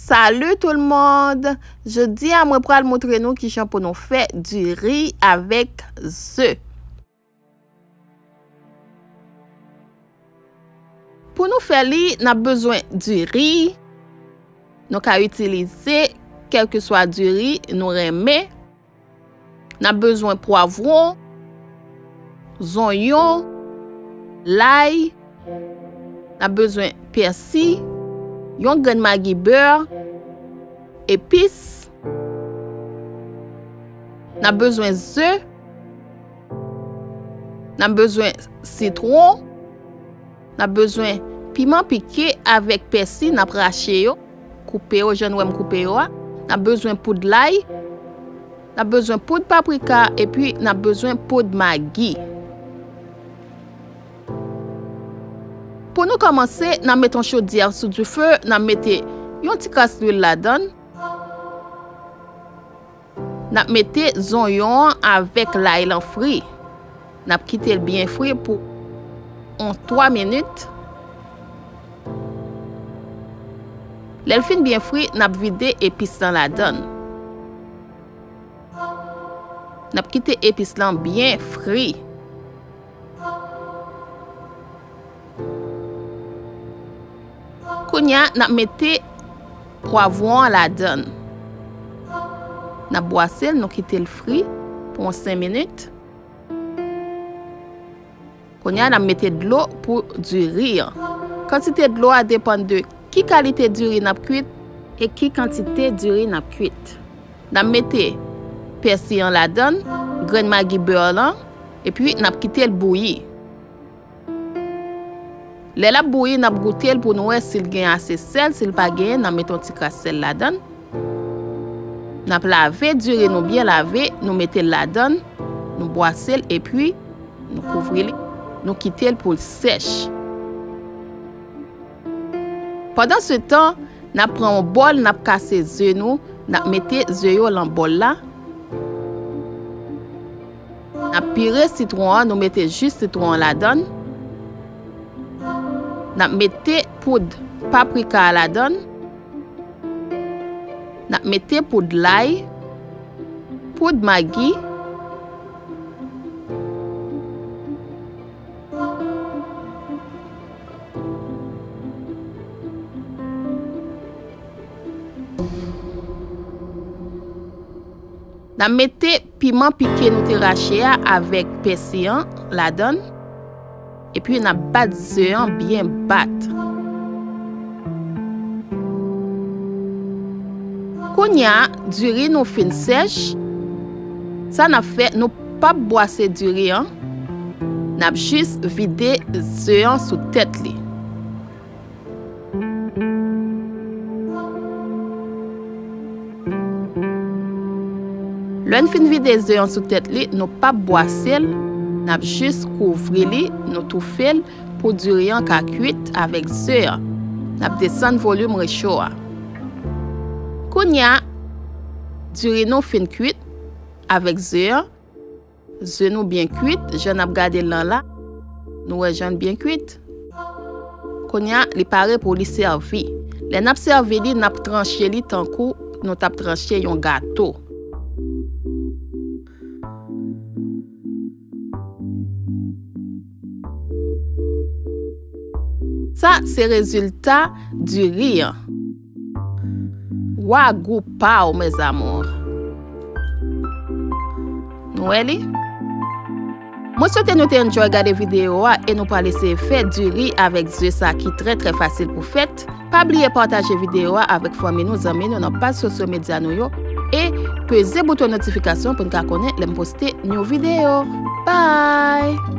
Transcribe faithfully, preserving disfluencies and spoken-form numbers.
Salut tout le monde! Jodi a mwen pral montre nou kijan pou nou fè diri avèk ze. Pou nou fè li, n ap bezwen diri. Nou ka itilize kèlkeswa diri nou renmen. N ap bezwen pwavwon, zonyon, lay. N ap bezwen pèsi, yon grenn magi bè, epis. N ap bezwen ze. N ap bezwen sitwon. N ap bezwen piman pike avèk pèsi, n ap rache yo, koupe yo jan nou wè m koupe yo a. N ap bezwen poud lay. N ap bezwen poud paprika, epi n ap bezwen poud magi. Pou nou kòmanse, n ap mete yon chodyè sou dife, n ap mete yon ti kras lwil ladan l. N ap mete zonyon an avèk lay lan fri. N ap kite l byen fri pou yon twa minit. Lè l fin byen fri, n ap vide epis lan ladan l. N ap kite epis lan byen fri. Kounye a, n ap mete pwavwon an ladan l. N ap bwase l, nou kite l fri pou yon senk minit. Kounye a, n ap mete dlo pou diri an. Kantite dlo a depann de ki kalite diri n ap kwit e ki kantite diri n ap kwit. N ap mete pèsi an ladan l, grenn magi bè lan, epi n ap kite l bouyi. Lè l ap bouyi, n ap goute l pou nou wè si l gen ase sèl. Si l pa genyen, n ap mete yon ti kras sèl ladan l. N ap lave diri nou byen lave, nou mete l ladan l, nou bwase l, epi nou kouvri li, nou kite l pou l sèch. Pandansetan, n ap pran yon bòl, n ap kase ze nou, n ap mete ze yo lan bòl la. N ap pire sitwon an, nou mete ji sitwon an ladan l. N ap mete poud paprika a ladan l. N ap mete poud lay, poud magi. N ap mete piman pike nou te rache a avèk pèsi an ladan l. Epi n ap bat ze an byen bat. Kounye a, diri nou fin sèch. Sa n ap fè, nou p ap bwase diri an. N ap jis vide ze an sou tèt li. Lè n fin vide ze an sou tèt li, nou p ap bwase l, n ap jis kouvri li, nou toufe l pou diri an ka kwit avèk ze an. N ap desann volim recho a. Kounye a, diri nou fin kwit avèk ze an. Ze nou byen kwit, jan n ap gade l lan la, nou wè jan l byen kwit. Kounye a, li pare pou li sèvi. Lè n ap sèvi li, n ap tranche li tankou nou t ap tranche yon gato. Sa se rezilta diri an. Wagou pa w, mes amours. Nou wè li? Mwen swete nou te enjoy gade videyo a e nou pral eseye fè diri avèk ze sa ki trè, trè fasil pou fèt. Pa bliye pataje videyo a avèk fanmi nou, zanmi nou nan paj sosyo medya nou yo e peze bouton notifikasyon pou n ka konnen lè m poste new videyo. Bye!